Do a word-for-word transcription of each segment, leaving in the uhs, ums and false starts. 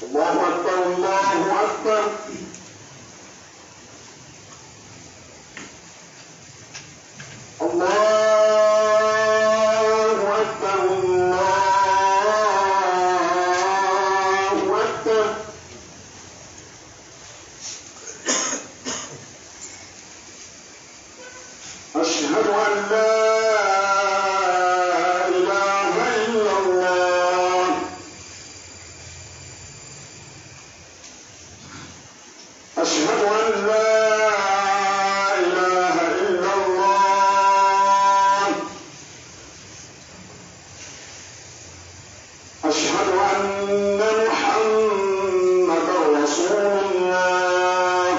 الله أكبر، الله أكبر. الله أكبر، الله أكبر. أشهد أن لا إله إلا الله. أشهد أن لا إله إلا الله. أشهد أن محمدا رسول الله.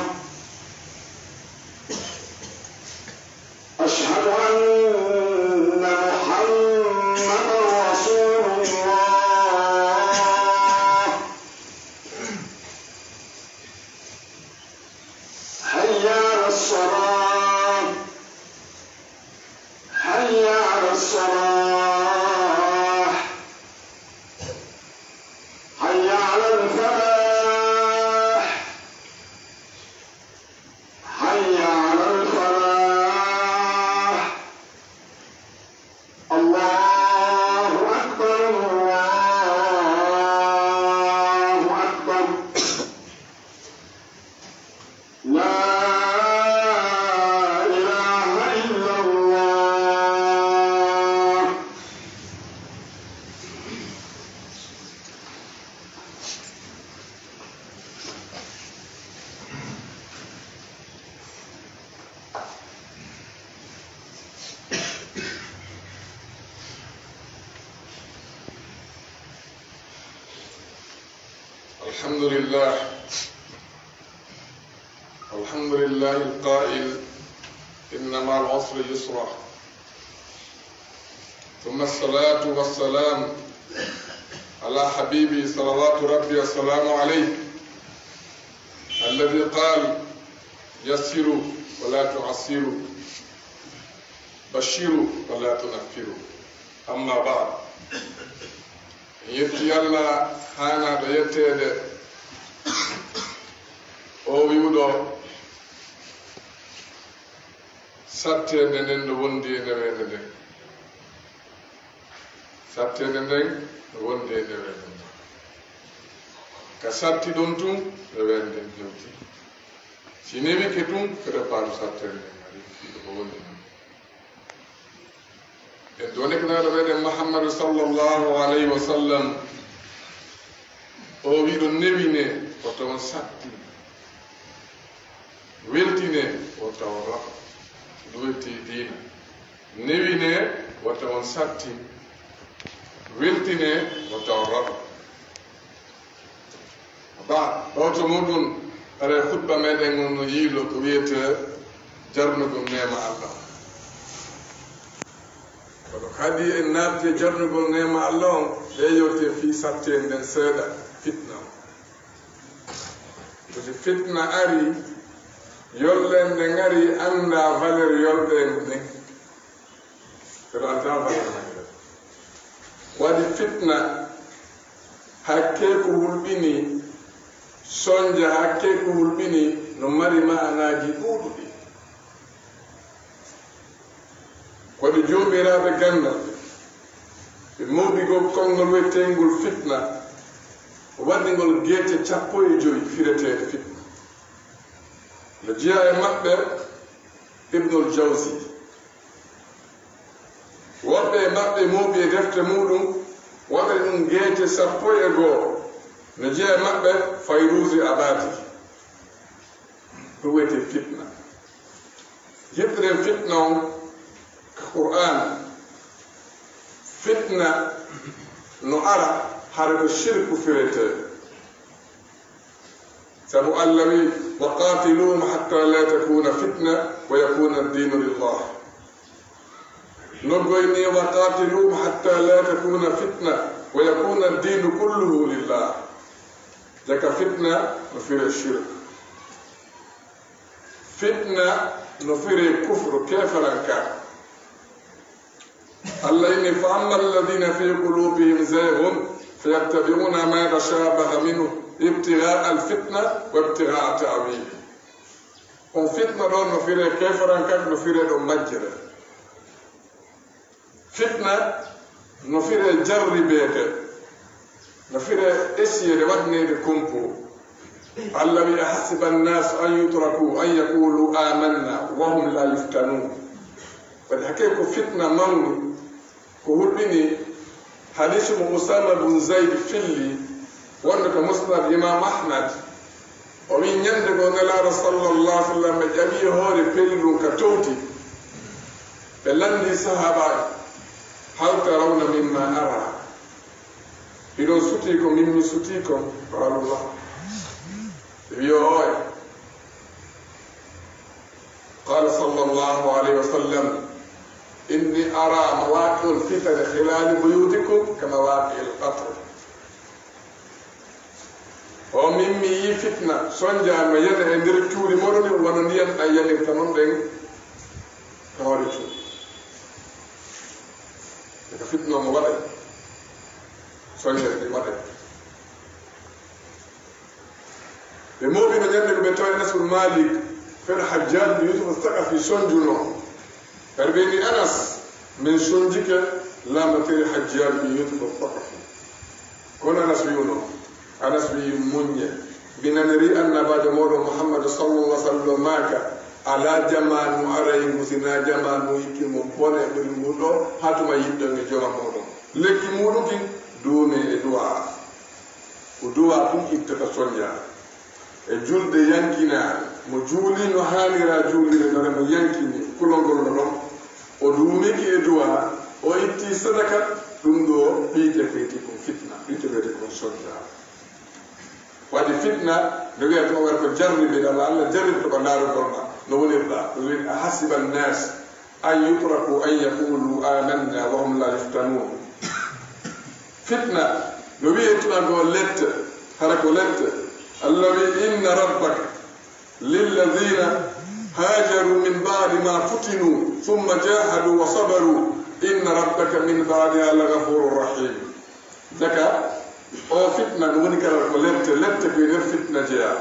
أشهد أن محمدا رسول الله. حي على الصلاة. حي على الصلاة. حي على الفلاح. حي على الفلاح. الله أكبر، الله أكبر. لا إله إلا الله. الحمد لله. الحمد لله القائل: "إن مع العسر يسرا". ثم الصلاة والسلام على حبيبي صلوات ربي والسلام عليه، الذي قال: "يسروا ولا تعسروا، بشروا ولا تنفروا". أما بعد. En yetti Alla haanaaɗo yetteede, o wi'uɗo: "Satteende nden no wondi e neweende nden. Satteende nden no wondi e neweende nden." Ka satti ɗon tun, neweende nden hewti. Si newike tun, prépare satteende nden ari, ko wondi non. En donike Nelaaɗo meɗen Muhammadu sallallahu alayhi wa sallam, o wi'uɗo: "Newine, wota on sattin. Weltine, wota on raɗo." Ɗum welti diina. Newine, wota on sattin. Weltine, wota on raɗo. Ba, ɓawto muɗum, haray khutba meɗen on no yiilo ko wi'etee jarnugol neema Alla. Kono kadi en naati e jarnugol neema Alla on, ɓe yewte fii satteende nden seeɗa, fitna on. Ko si fitna ari, yolɗeende nden ari, anndaa valeur yolɗeende nden. Pero altan valeur majje. Waɗi fitna, hakke ko hulɓini, sonja hakke ko hulɓini, no mari ma'anaaji ɗuuɗuɗi. Waɗi joomiraaɓe ganndal, ɓe mawɗigol konngol wi'eteengol fitna, waɗi ngol geece cappo e jowi fireteeɗe fitna. No jeyaa e maɓɓe Ibnul Jawzi. Woɓɓe e maɓɓe mooɓi e defte muɗum, waɗani ɗum geece sappo e goo. No jeyaa e maɓɓe Fayruuzi Abadi. Ɗum wiyetee fitna. Jiɗiren fitna on ka Qur'aana. Fitna no ara hara ko shirku firetee. Sabu Alla wi'i: "Wa qatiluhum hatta la takuna fitna wa yakuna ad-dinu lillah." Noggoy ni: "Wa qatiluhum hatta la takuna fitna wa yakuna ad-dinu kulluhu lillah." Jaka fitna no fire shirk. Fitna no firee kufru, keeferanka. Allah inni, "Fa amma alladhina fi qulubihim zayghun fayattabi'una ma tashabaha minhu ibtigha'a al-fitna wa ibtigha'a ta'wili." On fitna ɗon no firee keeferanka, no firee ɗon majjere. Fitna no firee jarribeede, no firee essayer de waɗneede kompo. Allah wi, "Ahasiba annasu an yutraku an yaqulu amanna wa hum la yuftanun." Waɗi hakkee ko fitna mawni, ko hulɓini hadiisu mo Usaama bun Zayd filli, wonde ko Musnad Imam Ahmad. O wi, ñande goo Nelaaɗo sallallahu alaihi wasallam ɓe ƴawi hoore pellun ka towti. Ɓe lanndi sahaabaaɓe, "Hal tarawna mimma ara?" Hiɗon sutii ko min mi sutii kon? Qaalu, "La." Ɓe wi, "Ooya." Qala sallallahu alayhi wa sallam, "Inni ara mawaqi'al fitani khilali buyutikum ka mawaqi'il qatr." O min mi yi fitna sonja no yana e nder cuuɗi moɗon, wano ndiyam ɗam yanirta non ɗen ka hoore cuuɗi. Daga fitna mo waɗay, sonja ɗi waɗay. Ɓe mooɓi no ñande ko ɓe tawi Anas bin Malik, fen Hajjaj bin Yusuf Saqafi sonjuno. Ɓe ɓe ni Anas, min sonjike laamateeri Hajjaj bin Yusuf Saqafi. Kono Anas wi'uno, Anas wi'i, "Muññe. Mi naniri Annabaajo mooɗon Muhammadu sallallahu alaihi wasallam maaka, alaa jamaanu aray ngu, si naa jamaanu ikki mo bone ɓuri ngu ɗo, haa tuma yiɗɗon e jooma mooɗon. Lekki muuɗum kin, duume e du'a." Ko du'a tun ittata sonja. E julde yankinaare, mo juuli no haanira juulire, nore mo yankini kulol ngol no ɗon. O duumiki e du'a, o itti sadaka, ɗum ɗo ɓiyte feyti kon fitna, ɓiyte feyti kon sonja. Waɗi fitna, no wiya to waɗi ko jarribe, Allah, Allah jarribto ko ndaarugol ma, no wonirɗa. Ɗum woni, "Ahasiba annas an yutraku an yaqulu amanna wa hum la yuftanun." Fitna, no wi'e tuma ko lette, hara ko lette. Allah wi, "Inna rabbaka lilladhina hajaru min ba'di ma futinu thumma jahadu wa sabaru inna rabbaka min ba'diha laghafurur rahim." Jaka, o fitna no woni kala ko lette, lette ko e nder fitna jeyaa.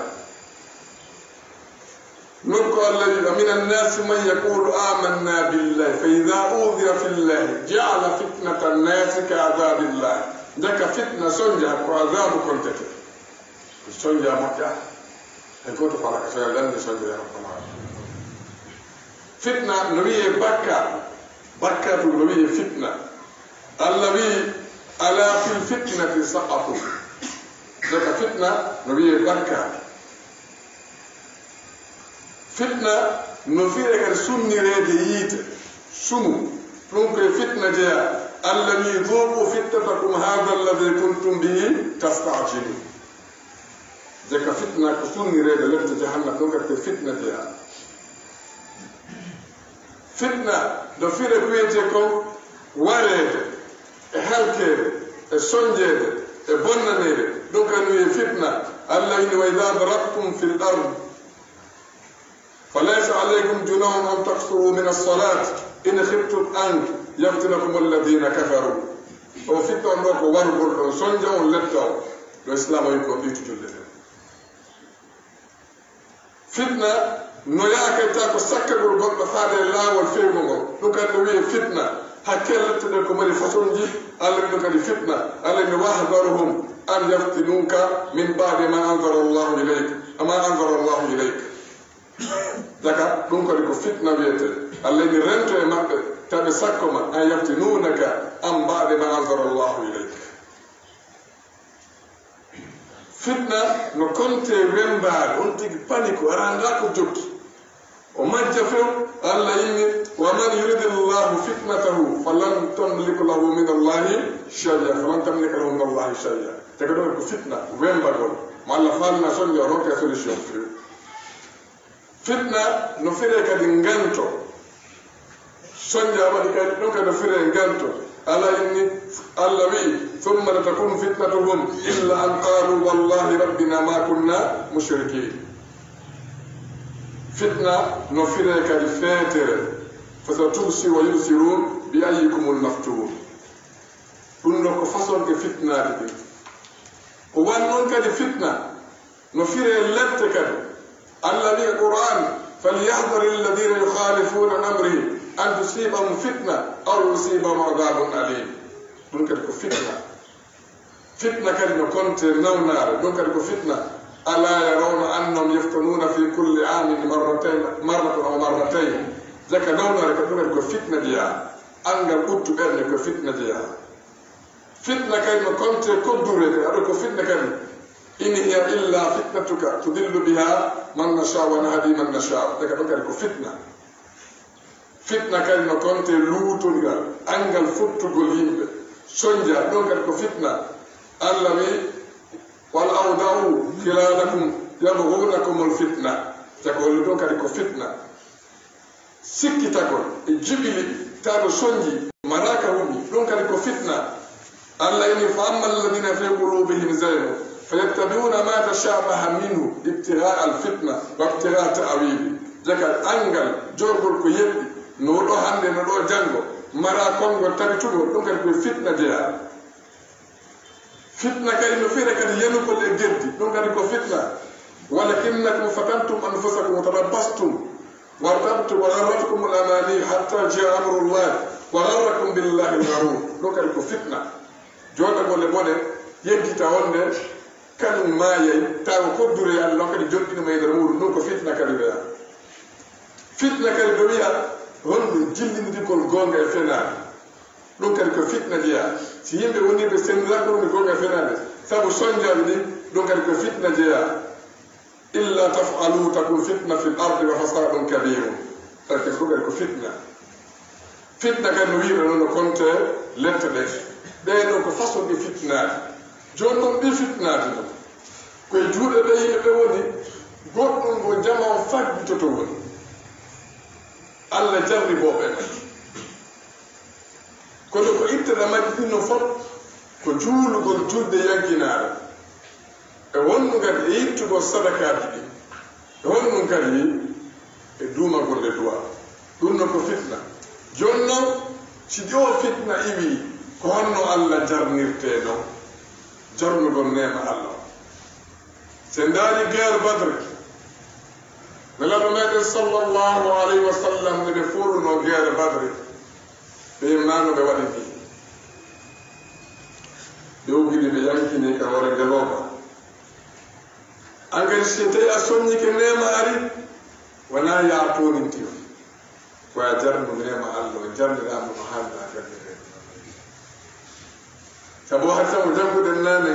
Nokku Allah wi, "Wa minan nasi man yaqulu amanna billahi fa idha udhiya fillahi ja'ala fitnatan nasi ka adhabillah." Jaka fitna sonja ko azabu kontete. Sonja moƴƴa. Hay gooto fala ka sonja, lanni sonja ya rabbana. Fitna no wi'e bakka. Bakka tun no wi'e fitna. Allah wi, "Ala fil fitnati saqatu." Jaka fitna no wi'e bakka. Fitna no firee kadi sunnireede yiite, sumu. Ɗum ko e fitna jeyaa. Allah wi, "Dhuqu fitnatakum hadha alladhi kuntum bihi tasta'jilun." Jaka fitna ko sunnireede lette jahannam, ɗum kadi ko e fitna jeyaa. Fitna no firee ko wiyetee kon wareede, e halkeede, e sonjeede, e bonnaneede. Ɗum kadi no wi'e fitna. Allah inni, "Wa idha darabtum fil ard falaysa alaykum junahun an taqsuru min as-salat in khiftum an yaftinakum alladhina kafaru." O fitna on ɗo ko warugol ɗon, sonja on letta on. Ɗo Islam o wi ko on ɗiitu julde nden. Fitna no yaakayta ko sakkagol goɗɗo faade e laawol fewgo ngol. Ɗum kadi no wi'e fitna. Hakkee lette ɗen ko mari façon ji. Allah wi ɗum kadi fitna. Allah wi, "Wahdharhum an yaftinuka min ba'di ma anzala Allahu ilayk, ma anzala Allahu ilayk." Jaka, ɗum kadi ko fitna wiyete. Allah wi, "Rento e maɓɓe, taɓe sakko ma, an yaftinunaka an ba'di ma anzala Allahu ilayk." Fitna no konte wembaare, on tigi paniku, ara anndaa ko jokki. O majja few, Allah inni, "Wa man yuridillahu fitnatahu falan tamlika lahu min Allahi shay'a, falan tamlika lahu min Allahi shay'a." Taga ɗo ko fitna, wembagol. Mo Allah faalna sonja, o ronka solution few. Fitna no firee kadi nganto. Sonja waɗi kadi, ɗum kadi no firee nganto. Allah inni, Allah wi'i, "Thumma la takunu fitnatuhum illa an qalu wallahi rabbina ma kunna mushrikin." Fitna no firee kadi feetere, فستبصر ويبصرون بأيكم المفتون. Ɗum ɗo ko façon ke fitnaaji ɗin. Ko wan noon kadi fitna no firee lette kadi. Allah wi'i Qur'an, فليحذر الذين يخالفون عن أمره أن تصيبهم فتنة أو يصيبهم عذاب أليم. Ɗum kadi ko fitna. Fitna kadi no konte nawnaare, ɗum kadi ko fitna. ألا يرون أنهم يفتنون في كل عام مرتين، مرة أو مرتين. Jaka nawnaare kadi, ɗum kadi ko fitna jeyaa. Anngal ɓuttu ɓernde ko fitna jeyaa. Fitna kadi no konte koddure kadi, aɗo ko fitna kadi. إن هي إلا فتنتك تضل بها من نشاء ونهدي من نشاء. Jaka ɗum kadi ko fitna. Fitna kadi no konte luutongal, anngal fottugol yimɓe, sonja, ɗon kadi ko fitna. Allah wi, والأوضاع خلالكم يبغونكم الفتنة. Jaka holli ɗon kadi ko fitna. Sikkitagol e jiɓili, taado sonji, maraka wumi, ɗon kadi ko fitna. Allah ini, فأما الذين في قلوبهم زيغ فيتبعون ما تشابه منه ابتغاء الفتنة وابتغاء تأويله. Jaka anngal, jorgol ko yeɓɓi, no ɗo hannde, no ɗo janngo, mara konngol tabitugol, ɗum kadi ko fitna jeyaa. Fitna kadi no fira kadi yanugol e geddi, ɗum kadi ko fitna. ولكنكم فتنتم أنفسكم وتربصتم وارتبتم وغرتكم الأماني حتى جاء أمر الله وغركم بالله الغرور. Ɗum kadi ko fitna. Jooɗagol e bone, yeggita wonde kañum maayay, tawa koddure Allah on kadi joɗɗinima e nder muɗum, ɗum ko fitna kadi wiya. Fitna kadi no wiya honɗum jillindirgol goonga e fenaande. Ɗum kadi ko fitna jeyaa. Si yimɓe woni ɓe senndiraa ko ɗum goonga e fenaande, sabu sonjaaɓe ɗin, ɗum kadi ko fitna jeyaa. إلا تفعلوا تكن فتنة في الأرض وفساد كبير. Parce que ɗum kadi ko fitna. Fitna kadi no wi'uɗen noon no konte lette ɗe. Ɗee ɗoo ko façon ɗi fitnaaji. Jooni noon ɗi fitnaaji noon, ko e juuɗe ɓe yimɓe ɓe woni, goɗɗum ngo jama on faggitoto woni. Allah jarribooɓe men. Kono ko ittata majji ɗin no fof ko juulugol julde yankinaare. E honɗum kadi e ittugol sadakaaji ɗin. E honɗum kadi e duumagol e du'a. Ɗum no ko fitna. Jooni noon, si ɗoo fitna iwii, ko honno Allah jarnirtee noon? Jarnugol neema Allah. Si en ndaari guerre Badri, Nelaaɗo meɗen sallallahu alayhi wa sallam, nde ɓe foolunoo guerre Badri, ɓe yimmaano ɓe waɗi nii. Ɓe uggini, ɓe yankini ka hoore ngelooba. An kadi, si tawi a soññike neema ari, wonaa yaa tooninti on. Ko a jarnu neema Allah, o jarniraama no haandaa jarnirede. Sabu hay sabu jannguɗen naane,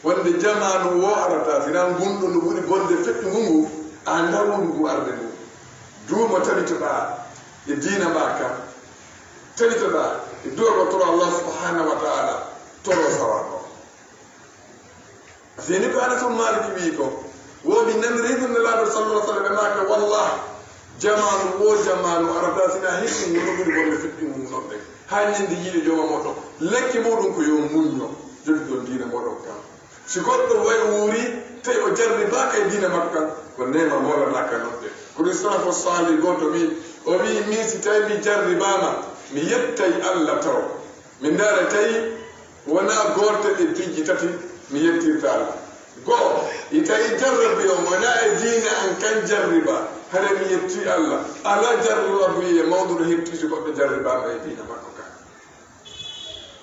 wonde jamaanu o arata, si nan ngunɗo no ɓuri bonde feƴƴungu ngu, a anndaa wondu ngu arde ngu. Duuma tabitoɗaa e diina maa kan, tabitoɗaa e du'a ko toro Allah subhanahu wa ta'ala, toro sawa ko. Seni ko Anas um Malik wi'i ko, wo min naniri ɗum Nelaaɗo sallallahu alaihi wasallam ɓe maaka, wallah, jamaanu wo jamaanu arata sina hirsi ngu no ɓuri bonde feƴƴungu ngu noon ɗen. Haa ñande yiide jooma moɗon. Lekki muɗum ko yo muñño, jogiɗon diina moɗon kan. Si goɗɗo way wuuri, tawi o jarribaaka e diina makko kan, ko neema moolanaaka noon ɗen. Ko ɗum salafu saalih gooto wi'i, o wi'i, min si tawi mi jarribaama, mi yettay Allah taw. Min ndaara tawi wonaa gooto e piiji tati mi yettirta Allah. Go'o, i tawi jarrabi on wonaa e diina an kan jarriba, hara mi yetti Allah. Alaa jarriba buy e mawɗo no hetti si goɗɗo jarribaama e diina makko kan.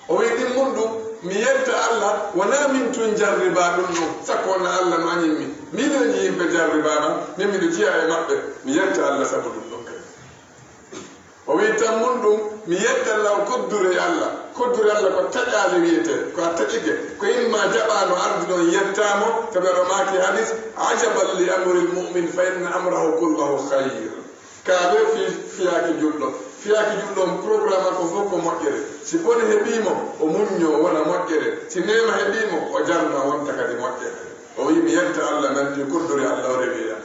O wi'i ɗin mun ɗum, mi yetta Allah, wonaa min tun jarribaa ɗum ɗum, sakko wonaa Allah no añin mi. Miɗo yi'i yimɓe jarribaama, min miɗo jiya e maɓɓe, mi yetta Allah sabu ɗum ɗum kadi. O wi'i tan mun ɗum, mi yetta Allah o koddure Allah. Koddure Allah ko taƴaali wiyetee, ko a taƴike. Ko imma jaɓaano ardi ɗon yettaamo, sabi aɗo maaki hadis, ajaban li amril mu'min fa inna amrahu kullahu khayr. Kaa ɓe fi-, fiyaaki julɗo. Fiyaaki julɗo on programme ko fof ko moƴƴere. Si bone heɓii mo, o muññoo wona moƴƴere. Si neema heɓii mo, o jarna wonta kadi moƴƴere. O wi'i, mi yetta Allah nanti koddure Allah o rewi yam.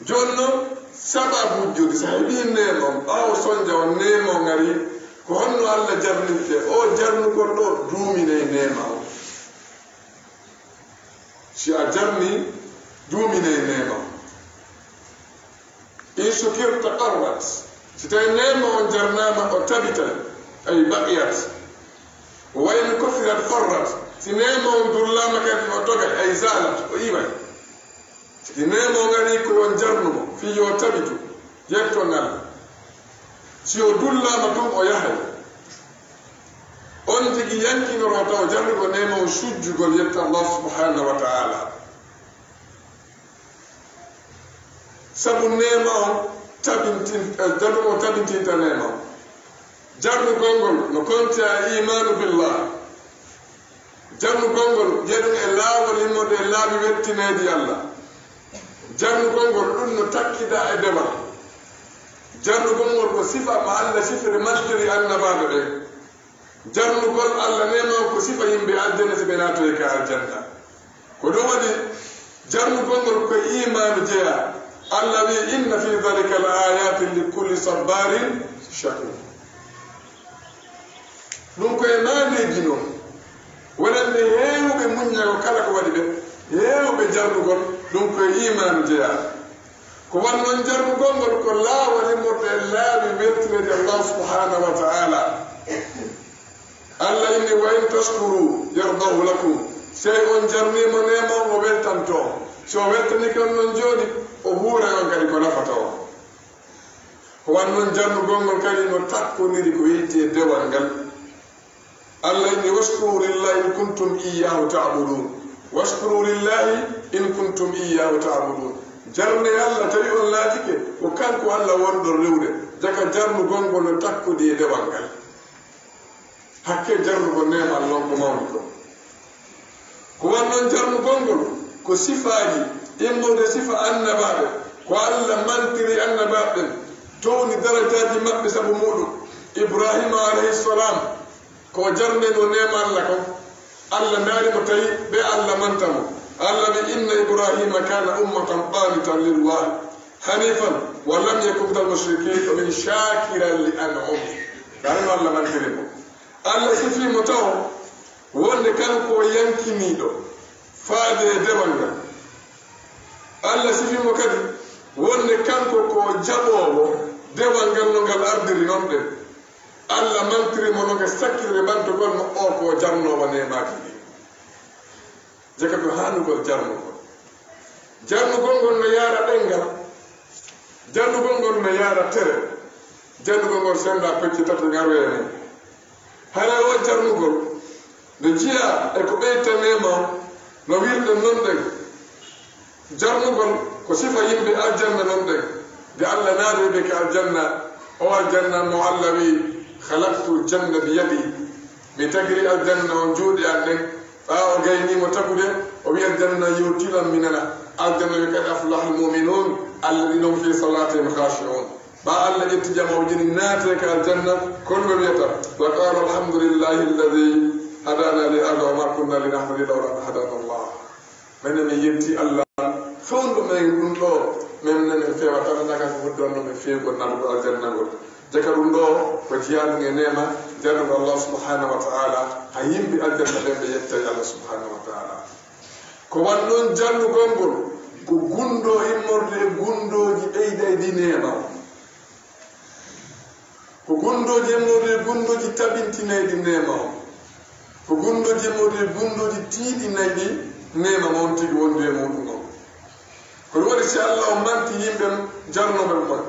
Jooni noon, sababuuji joɗi, so a heɓii neema on, ɓaawo sonja on neema on ari, ko honno Allah jarnirte? O jarnugol ɗo, duuminay neema on. Si a jarni, duuminay neema on. shukirta qarrat. Si tawi neema on jarnaama, o tabitan, ay baqiyat. Wa in kuffirat farrat. Si neema on dullaama kadi, o dogay, ay zalat, o iway. Si neema on ari ko on jarnumo, fii yo tabitu, yetton Allah. Si o dullaama tun, o yahay. On tigi yankinoro taw jarnugo neema on sujjugol yetta Allah subhanahu wa ta'ala. Sabu neema on tabintin-, eh, jarnugo on tabintinta neema on. Jarnugol ngol no konti e imaanu billah. Jarnugol ngol jeeɗum e laawol immorde e laabi weltineeɗi Allah. Jarnugol ngol ɗum no takkida e dewal. Jarnugol ngol ko sifa mo Allah sifiri mantiri annabaaɓe ɓen. Jarnugol Allah neema on ko sifa yimɓe aljanna si ɓe naatoyi ka aljanna. Ko ɗum waɗi jarnugol ngol ko imaanu jeyaa. Allah wi'i, "Inna fi dhalika la ayatin li kulli sabbarin shakur." Ɗum ko e maaneeji non. Wonande heewuɓe muññagol kala ko waɗi ɓe, heewuɓe jarnugol, ɗum ko e imaanu jeyaa. Ko wan non jarnugol ngol ko laawol immorde e laawi weltineede Allah subhanahu wa ta'ala. Allah inni, "Wa in tashkuru yardahu lakum." Si on jarniimo neema on, o weltanto on. Si o weltaniike on non jooni, o huuray on kadi ko nafata on. Ko wan non jarnugol ngol kadi no takkondiri ko weyti e dewal ngal. Allah inni, "Washkuru lillahi in kuntum iyyahu ta'budun." "Washkuru lillahi in kuntum iyyahu ta'budun." Jarne Allah tawi on laatike ko kanko Allah wonɗon rewde. Jaka jarnugol ngol no takkodi e dewal ngal. Hakke jarnugol neema Allah on ko mawni ko. Ko wan non jarnugol ngol ko sifaaji, immorde sifa annabaaɓe, ko Allah mantiri annabaaɓe ɓen, towni darajaaji maɓɓe sabu muuɗum. Ibrahima alayhi salam, ko jarnenoo neema Allah kon. Allah ndaari mo tawi ɓe Allah manta mo. Allah wi, "Inna Ibrahima kana ummatan qanitan lillahi hanifan wa lam yakun minal mushrikin." O min shakiran li an'umi. Ndaari no Allah mantiri mo. Allah sifii mo taw wonde kanko o yankiniiɗo faade e dewal ngal. Allah sifii mo kadi wonde kanko ko jaɓoowo dewal ngal no ngal ardiri non ɗen. Allah mantiri mo no ngal sakkirde ɓantugol mo o ko jarnoowo neemaaji ɗin. Jaka ko haanugol jarnugol. Jarnugol ngol no yaara ɗenngal. Jarnugol ngol no yaara tere. Jarnugol ngol sennda pecce tati ngarwee mum. Haray o jarnugol no jeyaa e ko ɓeyta neema on, no wirɗen non ɗen. Jarnugol ko sifa yimɓe aljanna non ɗen. Nde Allah naatoyi ɓe ka aljanna, o aljanna mo Allah wi, "Khalaqtul janna bi yadi." Mi tagiri aljanna on juuɗe an ɗen. Ɓaawo o gaynii mo tagude, o wi aljanna, "Yo tilam mi nana." Aljanna wi, "Qad aflahal mu'minun, alladhina hum fi salatihim khashi'un." Ɓa Allah ƴetti jam o jini naate ka aljanna, kono ɓe wiyata, "Wa qala alhamdulillahi alladhi hadana li hadha wa ma kunna linahtadiya lawla an hadana Allah." Menen min yetti Allah, fewndo men ɗum ɗo, men nenen fewa tan naga ko hoddi on no men fewgol naɗugo aljanna ngol. Jaka ɗum ɗo ko jeyaa ɗum e neema, jarnugo Allah subhanahu wa ta'ala, ha yimɓe aljanna ɓen ɓe yettay Allah subhanahu wa ta'ala. Ko wan non jarnugol ngol, ko gundo immorde e gundooji ɓeydayɗi neema on. Ko gundooji immorde e gundooji tabintinayɗi neema on. Ko gundooji immorde e gundooji tiiɗinayɗi neema ma on tigi wondi e muɗum on. Ko ɗum waɗi si Allah on manti yimɓe jarnooɓe mon,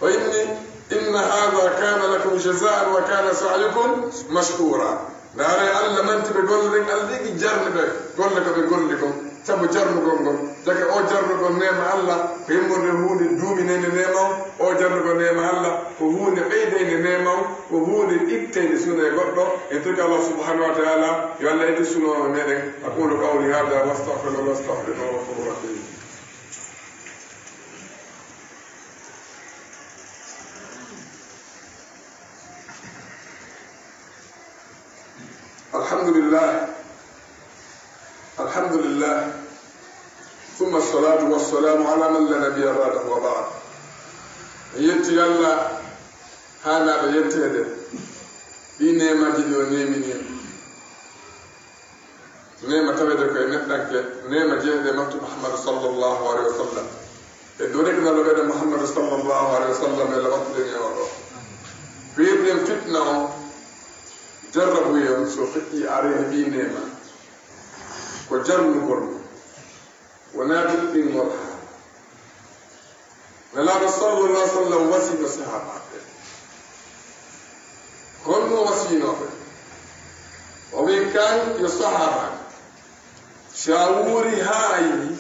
o inni, "Inna hadha kana lakum jazaan wa kana sa'yukum mashkura." Ndaare, Allah manti ɓe golle ɗen, Allah tigi jarni ɓe golle ko ɓe golli kon, sabu jarnugol ngol. Jaka o jarnugol neema Allah, ko immorde huunde duuminende neema on, o jarnugol neema Allah, ko huunde ɓeydende neema on, ko huunde ittende suno e goɗɗo. En tokki Allah subhanahu wa ta'ala, yo Allah itti suno e meɗen. Aqulu qawli hadha wa astaghfirullah, wa astaghfiruhu, innahu huwa ghafurur rahim. الحمد لله. الحمد لله. ثم الصلاة والسلام على من لا نبي بعده وبعد. Yetti Allah, haanaaɗo yetteede. Ɗii neemaaji ɗi o neemini en. Neema taweede ko e neɗɗanke, neema jeyeede e makko Muhammadu sallallahu alaihi wa sallam. E dore ko Nulaaɗo meɗen Muhammadu sallallahu alaihi wa sallam, e lawatude e oɗo. Wiirɗen fitna on, jarrabu on, so feƴƴi ari e heɓi neema. Ko jarnugol mo. Wonaa ɗuɗɗingol haala. Nulaaɗo sallallahu alaihi wa sallam wasino sahaabaaɓe. Honno wasino ɓe? O wi'i kan yo sahaabaaɓe. Si a wuuri haa a yi'i,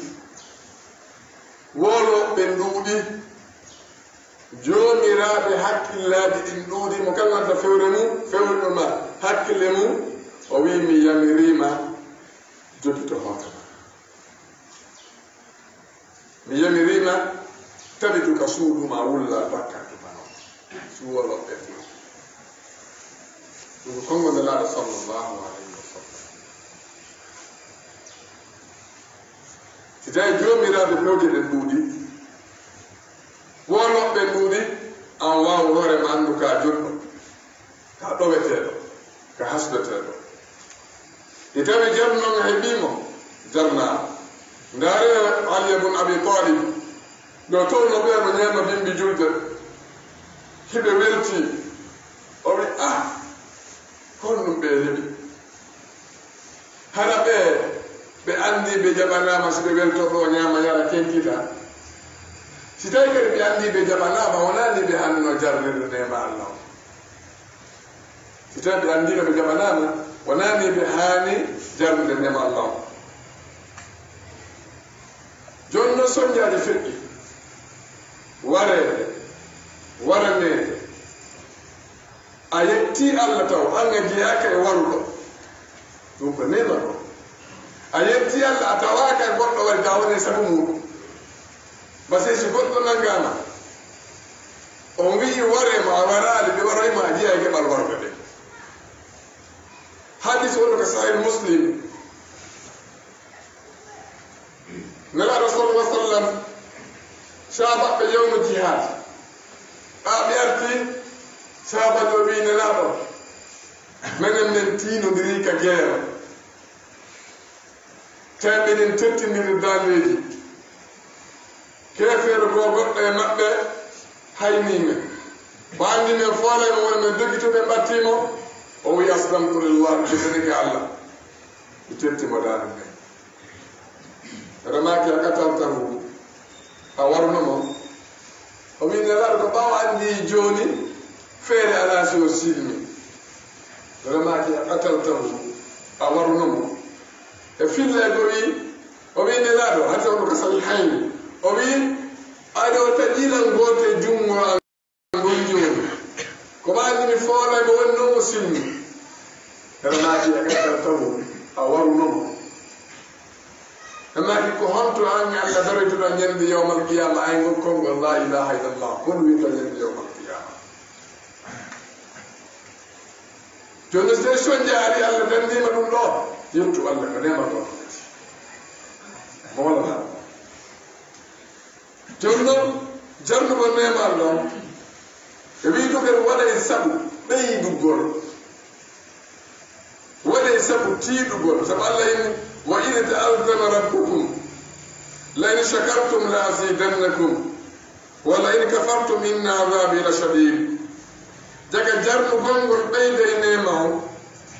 woolooɓe ɗuuɗi, joomiraaɓe hakkillaaji ɗin ɗuuɗi, mo kala nanta fewre mum, fewre ɗum ma hakkille mum, o wi'i mi yamiriima jogito hoore ma. Mi yamiriima tabitu ka suudu ma wulla bakka tuma non. Suwolo ɓe ɗum. Ɗum ko konngol Nulaaɗo sallallahu alaihi wa sallam. Si tawi joomiraaɓe pewje ɗen ɗuuɗi, woolooɓe ɓen ɗuuɗi, an waawu hoore ma anndu ka joɗɗo, ka ɗoweteeɗo, ka hasbeteeɗo. Si tawi jarnu on heɓii mo, jarnaa. Ndaare Ali ibn Abi Talib, ɗo tawno ɓe no ñaama bimbi julde. Hiɓe welti. O wi, ah, honɗum ɓe heɓi? Hara ɓe, ɓe anndi ɓe jaɓanaama si ɓe welto ɗo ñaama yara kenkita. Si tawi kadi ɓe anndi ɓe jaɓanaama, wonaa ni ɓe haanno jarnirde neema Allah on. Si tawi ɓe anndino ɓe jaɓanaama, wonaa ni ɓe haani jarnude neema Allah on. Jooni non sonjaaji feƴƴi. Wareede, waraneede. A yetti Allah taw, an a jeyaaka e waruɗo. Ɗum ko neema ɗo. A yetti Allah, a tawaaka e goɗɗo wari, tawa woni e sabu muuɗum. Basi si goɗɗo nanngaama, on wi'i waree mo, a waraali, ɓe waroy ma, a jeyaa e geɓal warɓe ɓe. Hadis wonno ko Sahih Muslim. Nulaaɗo sallallahu alaihi wa sallam, sahaabaaɓe yawmu jihaad. Ɓaa ɓe arti, sahaabaajo o wi'i Nulaaɗo, menen men tiinondiri ka geero. Tawi meɗen tettindiri daandeeji. Keefeero goo goɗɗo e maɓɓe haynii men. O anndi men foolay mo woni men dogito ɓe ɓattii mo. O wi'i, "Aslamtu lillah, mi teddinike Allah. Mi tetti mo daande nden." Remaaki a qataltahu, a waruno mo. O wi'i, "Nelaaɗo, ko ɓaawo anndi jooni feere alaa si o silmi." Remaaki a qataltahu, a waruno mo. E filla e ko wi'i, o wi'i, "Nelaaɗo, hade on ko sahihayni." O wi'i, "Aɗo taƴilan gooto e junngo an ngon jooni. Ko ɓaandi mi foolay mo woni noon o silmi." Remaaki a qataltahu, a waruno mo. Remaaki ko honto an e Allah daroytoɗaa ñande yawmal qiyaama, ay ngol konngol laa ilaaha illallah, ko ɗum wiyata ñande yawmal qiyaama. Jooni so tawi sonja ari, Allah danniima ɗum ɗo, yettu Allah ko neema ɗo. Mo wala. Jooni noon, jarnugol neema Allah on, e wi'ugol waɗay sabu ɓeydugol, waɗay sabu tiiɗugol, sabu Allah inni, "Wa idh ta'adhana rabbukum la in shakartum la azidannakum, wa la in kafartum inna adhabi la shadid." Daga jarnugol ngol ɓeyday neema on,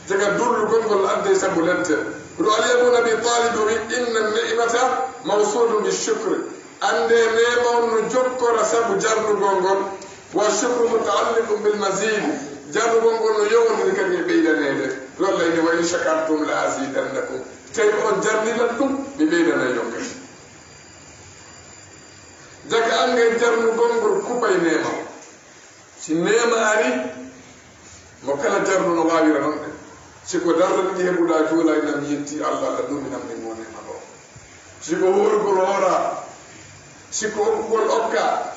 daga dullugol ngol adday sabu lette. Ɗo Ali ibn Abi Talib wi, "Inna ni'mata mawsulun bi shukri." Annde neema on no jokkora sabu jarnugol ngol. "Wa shukru muta'alliqun bil mazid." Jarnugol ngol no yowondiri kadi e ɓeydaneede. Lolla ine, "Wa in shakartum la azidannakum." Tawi on jarniran ɗum, mi ɓeydanay on kadi. Daga annde jarnugol ngol kupay neema on. Si neema ari, mo kala jarnu no waawira noon de. Si ko darɗe ɗiɗi heɓuɗaa, juulay nan yetti Allah, Allah duuminam min mo neema ɗo. Si ko hoorugol hoora, si ko okkugol okka.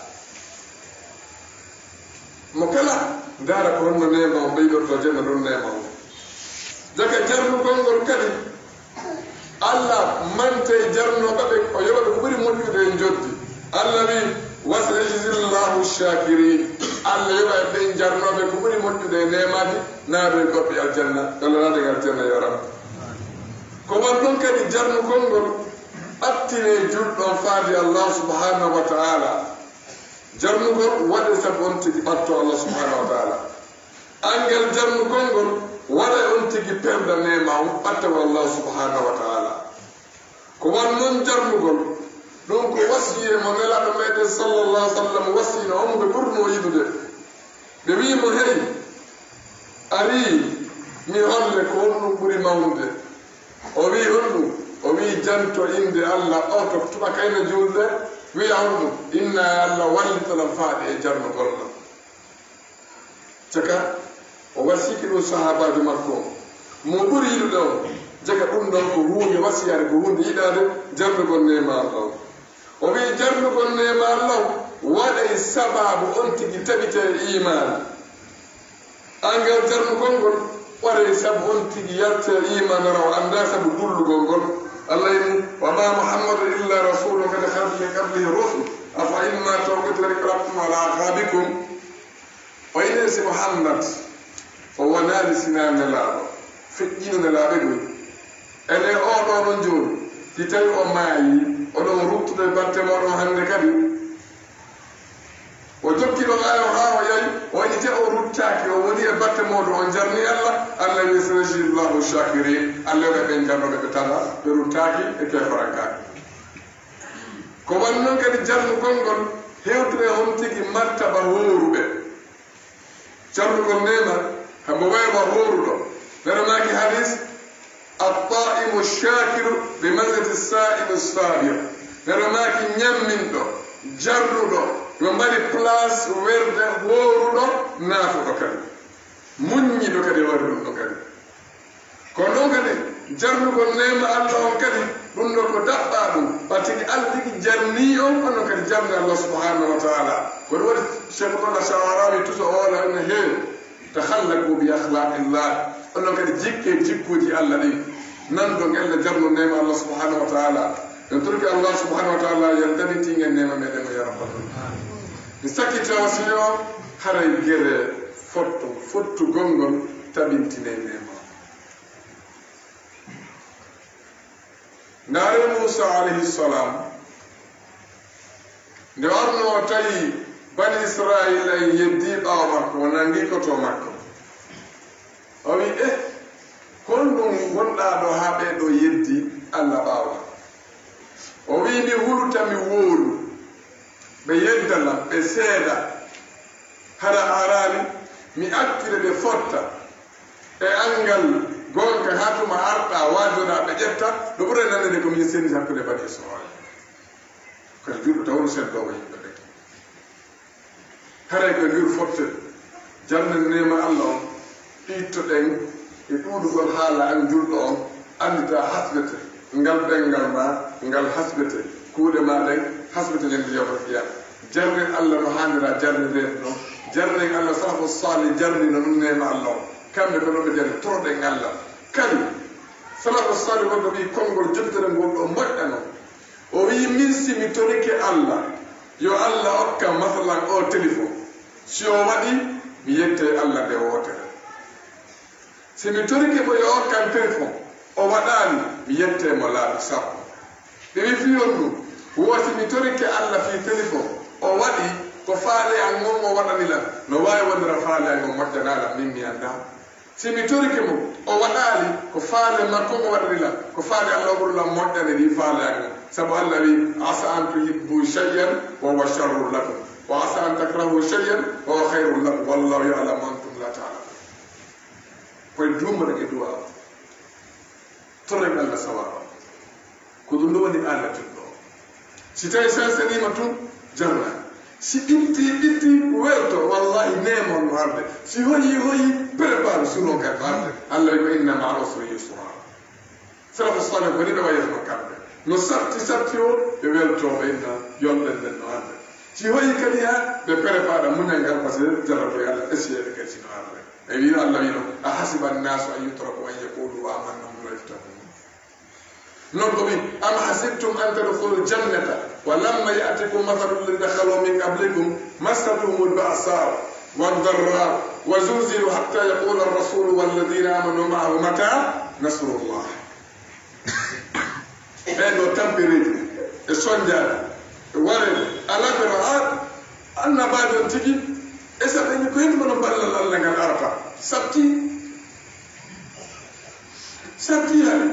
Mo kala ndaara ko honno neema o ɓeydorto janna ɗum neema o. Daga jarnugol ngol kadi, Allah mantay jarnooɓe ɓe, o yoɓa ɓe ko ɓuri moƴƴude e njoddi. Allah wi, "Wa sayajzillahu shakirin." Allah yoɓa e ɓen jarnooɓe ko ɓuri moƴƴude e neemaaji, naado e goɗɗe aljanna. Allah naade e aljanna, ya Rabbi. Ko wan ɗon kadi jarnugol ngol, Ɓattine julɗo on faade Allah subhanahu wa ta'ala. Jarnugol waɗe sabu on tigi ɓatto Allah subhanahu wa ta'ala. Angel jarnugol ngol waɗe on tigi perda neema on ɓattawo Allah subhanahu wa ta'ala. Ko wan non jarnugol, ɗum ko wasiyee mo Nelaaɗo meɗen sallallahu alaihi wasallam wasiyno on ɓe ɓurno yiɗude. Ɓe wi'i mo, "Hey, ari mi holle ko honɗum ɓuri mawnude." O wi'i, "Honɗum?" O wi'i, "Janto innde Allah, o to tuɓa kayna juulde, wi'a honɗum? Inna Allah wallito lan faade e jarnugol lan." Caka o wasiki ɗum sahaabaajo makko on. Mo ɓuri yiɗude on, caka ɗum ɗon ko huunde wasiyaade, ko huunde yiɗaade, jarnugol neema Allah on. O wi'i jarnugol neema Allah on waɗay sababu on tigi tabite e iimaan. Angel jarnugol ngol waɗay sabu on tigi yalte e iimaan, ara o anndaa sabu dullugol ngol. Allah inni, "Wa ma Muhammadun illa rasulun qad khalat min qablihi rusul. Afa in mata aw qutila inqalabtum ala aqabikum." O inni si Muhammad o wonaali sinaa nelaaɗo, feƴƴino nelaaɓe ɗum. Ene oɗo non jooni, si tawi o maayi, oɗon ruttude batte moɗon hannde kadi. O jokki ɗon ayo haa o yahi, o inni te o ruttaaki, o woni e batte moɗon, on jarni Allah. Allah wi, "Sayajzillahu shakirin." Allah wi ɓen jarnoɓe ɓe tana, ɓe ruttaaki e keefarankaaki. Ko wan non kadi jarnugol ngol hewtire on tigi martaba hooruɓe. Jarnugol neema, hamo waywa hooruɗo. Nana maaki hadis, "At-ta'imu shakiru bi manzilati sa'imi sabir." Nana maaki ñamminɗo, jarnuɗo, no mari place werde hooruɗo, naafuɗo kadi. Muññiɗo kadi wari ɗum ɗo kadi. Ko non kadi, jarnugol neema Allah on kadi, ɗum ɗo ko daɓɓa ɗum. Ɓa tigi Allah tigi jarni on, on non kadi jarni Allah subhanahu wa ta'ala. Ko ɗum waɗi Cheikh Abdallah Sha'rawi tuso o wala ene heewi. "Takhallaqu bi akhlaqillah." On non kadi jikke jikkuuji Allah ɗin. Nan ɗon ella jarnu neema Allah subhanahu wa ta'ala. En turki Allah subhanahu wa ta'ala yaltani tingen neema meɗen mo ya rabbal alamin. Mi sakkita wasiyo haray gere fotto, fottu gongol tabintine neema. Ndaare Muusa alayhi salam, nde warno o tawi Bani Israila en yeddi ɓaawo makko, o nangi koto makko. O wi, "Eh, honɗum wonɗa ɗo haa ɓee ɗo yeddi Allah ɓaawo?" O wi, "Mi huluta, mi wooru, ɓe yedda lan, ɓe seeda. Hara araali mi accire ɓe fotta e anngal gonka haa tuma arɗa waajoɗa ɓe ƴetta, ɗo ɓuray nannude ko min sendi hakkunde Bani Israila." Kadi julɗo tawru seddoowo yimɓe ɓen. Haray ko ngir fotte, jarnen neema Allah on, ittoɗen e ɗuuɗugol haala an julɗo on, anndita hasbete, ngal ɗenngal ma, ngal hasbete, kuuɗe ma ɗen, hasbete ñande yawmal qiyama. Jarnen Allah no haanira jarnirede non, jarnen Allah, salafu salih jarnino ɗum neema Allah on. Kamɓe ko ɗum ɓe jarni, toroɗen Allah. Kadi, salafu salih wonɓe ɓi konngol jogitere ngol ɗo moƴƴa non. O wi'i, "Min si mi torike Allah, yo Allah okka masalan o telefon. Si o waɗi, mi yette Allah nde wootere. Si mi torike mo yo okkan telefon, o waɗaani, mi yette mo laabi sappo." Ɓe wi fii on ɗum, wo si mi torike Allah fii telefon, o waɗi ko faale an ngon o waɗani lan, no waawi wonira faale an ngon moƴƴanaa lan, min mi anndaa. Si mi torike mo, o waɗaali ko faale makko o waɗani lan, ko faale Allah o ɓuri lan moƴƴani ɗi faale an ngon. Sabu Allah wi, "Asa an tuhibbu shay'an wa huwa sharrun lakum, wa asa an takrahu shay'an wa huwa khayrun lakum, wallahu ya'lamu wa antum la ta'lamun." Koye duumana e du'a o. Torren Allah sawaba. Ko ɗum ɗo woni aala julɗo o. Si tawi sansaniima tun, jarna. Si ɓitti, ɓitti, welto, wallahi, neema on no arde. Si hoyi, hoyi, prépare suno kadi no arde. Allah wi ko, "Inna ma'al usri yusra." Salafu salih ko ni ɓe wayirno kamɓe. No sarti, sarti o, ɓe welto, ɓe inna, yolɓe nden no arde. Si hoyi kadi ha, ɓe prépare muñal ngal, parce que jarrabo e Allah, essayé ɓe kadi si no arde. E wino Allah wino, "Ahasiba annasu an yutraku an yaqulu amanna wa hum la yuftanun." Non ko wi, "Am hasibtum an tadkhulul jannata wa lamma ya'tikum mathalul ladhina khalaw min qablikum massathumul ba'sa'u wad darra'u wa zulzilu hatta yaqula ar-rasulu wal ladhina amanu ma'ahu mata nasrullah." Ɓen ɗo tampereeji e sonjaaji e wareeji alaa ɓe ra'a annabaajo on tigi. E sa ɓe ko henndu no ballal Allah ngal arata satti satti hali.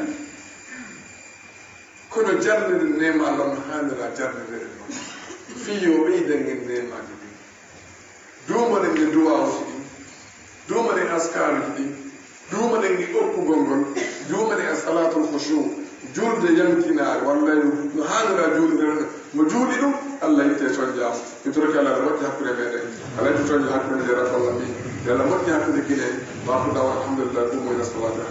Kono jarnirde neema Allah no haanira jarnirde ɗum noon. Fii yo ɓeyden en neemaaji ɗin. Duumaɗen e duwaawuji ɗin. Duumaɗen askaaruji ɗin. Duumaɗen e okkugol ngol. Duumaɗen e salaatul khushu. Julde yamkinaare, wallay no haanira juulirde mo juuli ɗum, Allah itte sonjaamu. Mi torake Allah no moƴƴi hakkunde meɗen. Allah itte sonja hakkunde meɗen rabbal alamin. Yo Allah moƴƴi hakkunde Gine. Wa akhiru da'wana alhamdulillah, qumu ila salati.